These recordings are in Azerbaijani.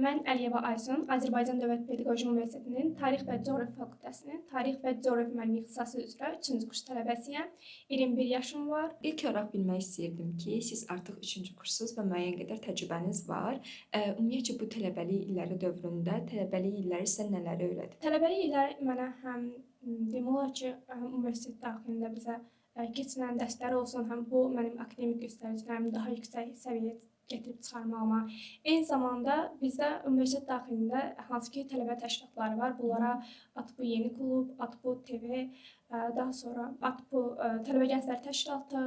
Mən Əliyeva Aysun, Azərbaycan Dövlət Pedaqoji Universitetinin Tarix və Coğrafiya fakültəsinin Tarix və Coğrafiya müəllimi ixtisası üzrə 3-cü kurs tələbəsiyəm. 21 yaşım var. İlk olaraq bilmək istəyirdim ki, siz artıq 3-cü kurssuz və müəyyən qədər təcrübəniz var. Ümumiyyətcə bu tələbəlik illəri dövründə tələbəlik illəri sizə nələri öyrədib? Tələbəlik illəri mənə həm demək olar ki, həm universitet daxilində bizə keçirilən dərslər olsun, həm bu mənim akademik göstəricilərimi daha yüksək səviyyəyə gətirib çıxarmağıma. Eyni zamanda bizdə universitet daxilində hansı ki tələbə təşkilatları var. Bunlara ATPU Yeni Klub, ATPU TV, daha sonra ATPU Tələbə Gənclər Təşkilatı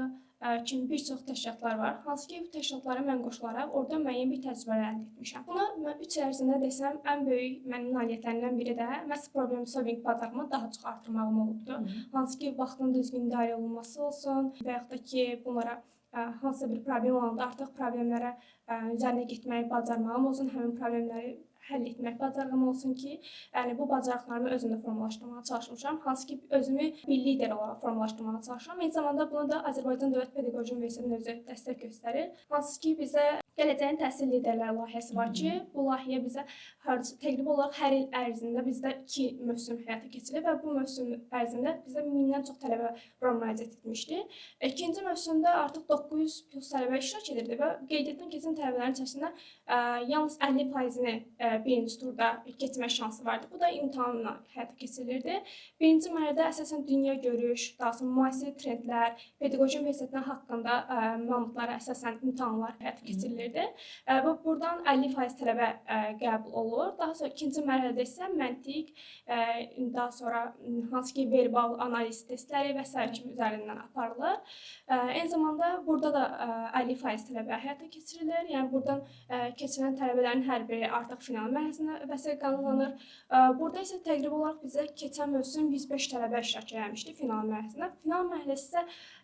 kimi bir çox təşkilatlar var. Hansı ki bu təşkilatlara mən qoşularaq orada müəyyən bir təcrübələr əldə etmişəm. Buna mən 3 il ərzində desəm, ən böyük mənim nailiyyətlərimdən biri də məhz problem solving bacarığımı daha çox artırmağım olubdur. Hansı ki vaxtın düzgün idarə olunması olsun və yaxud da ki bunlara hansısa bir problem olanda artıq problemlərə üzərinə getməyi bacarmağım olsun, həmin problemləri həll etmək bacarığım olsun ki, yəni bu bacarıqlarımı özümdə formalaşdırmağa çalışmışam. Hansı ki özümü bir lider olaraq formalaşdırmağa çalışıram. Eyni zamanda buna da Azərbaycan Dövlət Pedaqoji Universitetinin özü dəstək göstərir. Hansı ki bizə Gələcəyin təhsil liderləri layihəsi var ki, bu layihə bizə hardasa təqribi olaraq hər il ərzində bizdə 2 mövsüm həyata keçirilir və bu mövsüm ərzində bizə 1000-dən çox tələbə bura müraciət etmişdi. İkinci mövsümdə artıq 900 plus tələbə iştirak edirdi və qeydiyyatdan keçən tələbələrin içərisində yalnız 50%-ni birinci turda keçmək şansı vardı. Bu da imtahanla həyata keçirilirdi. Birinci mərhələdə əsasən dünya görüş, daha sonra müasir trendlər, pedaqoji universitetlər haqqında məlumatlara əsasən imtahanlar həyata keçirilirdi. Və buradan 50% tələbə qəbul olur. Daha sonra ikinci mərhələdə isə məntiq, daha sonra hansı ki verbal analiz testləri və sair kimi üzərindən aparılır. Eyni zamanda burada da 50% tələbə həyata keçirilir. Yəni buradan keçirilən tələbələrin hər biri artıq final mərhələsinə vəsiqə qazanır. Burada isə təqribi olaraq bizə keçən mövsüm 105 tələbə iştirak eləmişdi final mərhələsində. Final mərhələsi isə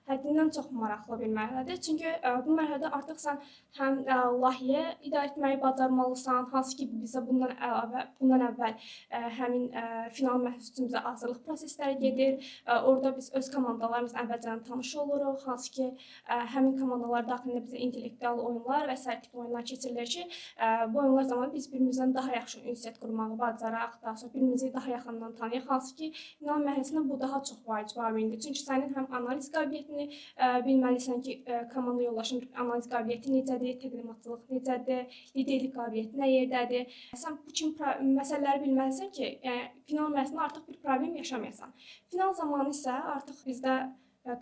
həddindən çox maraqlı bir mərhələdir. Çünki bu mərhələdə artıq sən həm layihə idarə etməyi bacarmalısan, hansı ki bizə bundan əlavə, bundan əvvəl həmin final mərhələsi üçün bizə hazırlıq prosesləri gedir. Orada biz öz komandalarımızla əvvəlcədən tanış oluruq, hansı ki həmin komandalar daxilində bizə intellektual oyunlar və sair tipli oyunlar keçirilir ki, bu oyunlar zamanı biz bir-birimizdən daha yaxşı ünsiyyət qurmağı bacaraq, daha sonra bir-birimizi daha yaxından tanıyaq. Hansı ki final mərhələsində bu daha çox vacib amildir. Çünki sənin həm analiz qabiliyyətini bilməlisən ki, komanda yoldaşının analiz qabiliyyəti necədir, təqdimatçılıq necədir, liderlik qabiliyyəti nə yerdədir. Sən bu kimi məsələləri bilməlisən ki, yəni final mərhələsində artıq bir problem yaşamayasan. Final zamanı isə artıq bizdə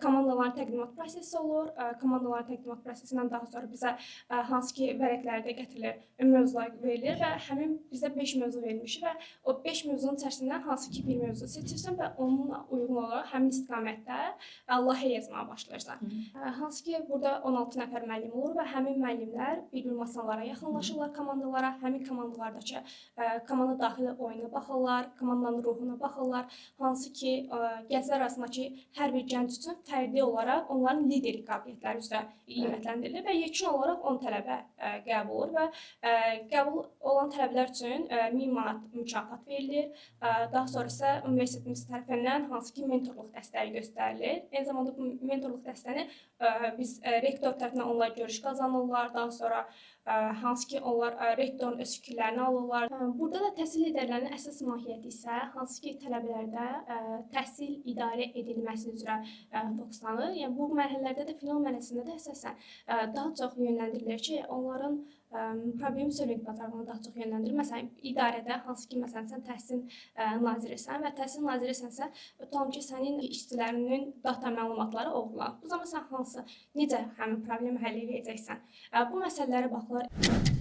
komandaların təqdimat prosesi olur. Komandaların təqdimat prosesindən daha sonra bizə hansı ki vərəqlərdə gətirilir, mövzular verilir və həmin bizə 5 mövzu verilmiş və o 5 mövzunun içərisindən hansı ki bir mövzu seçirsən və onunla uyğun olaraq həmin istiqamətdə layihə yazmağa başlayırsan. Hansı ki burada 16 nəfər müəllim olur və həmin müəllimlər bir-bir masalara yaxınlaşırlar komandalara, həmin komandalardakı komanda daxili oyuna baxırlar, komandanın ruhuna baxırlar. Hansı ki gənclər arasındakı hər bir gənc üçün fərdi olaraq onların liderlik qabiliyyətləri üzrə qiymətləndirilir və yekun olaraq 10 tələbə qəbul olur və qəbul olan tələbələr üçün 1000 manat mükafat verilir. Daha sonra isə universitetimiz tərəfindən hansı ki mentorluq dəstəyi göstərilir. Eyni zamanda bu mentorluq dəstəyini biz rektor tərəfindən onlar görüş qazanırlar. Daha sonra hansı ki onlar rektorun öz fikirlərini alırlar. Burada da təhsil liderlərinin əsas mahiyyəti isə hansı ki tələbələrdə təhsil idarə edilməsi üzrə fokuslanır. Yəni bu mərhələlərdə də final mərhələsində də əsasən daha çox yönləndirilir ki, onların problem solving bacarığına daha çox yönləndirilir. Məsələn, idarədə hansı ki, məsələn, sən təhsil nazirisən və təhsil nazirisənsə, tutalım ki, sənin işçilərinin data məlumatları oğurlanıb. Bu zaman sən hansı, necə həmin problemi həll edəcəksən? Bu məsələlərə baxılır.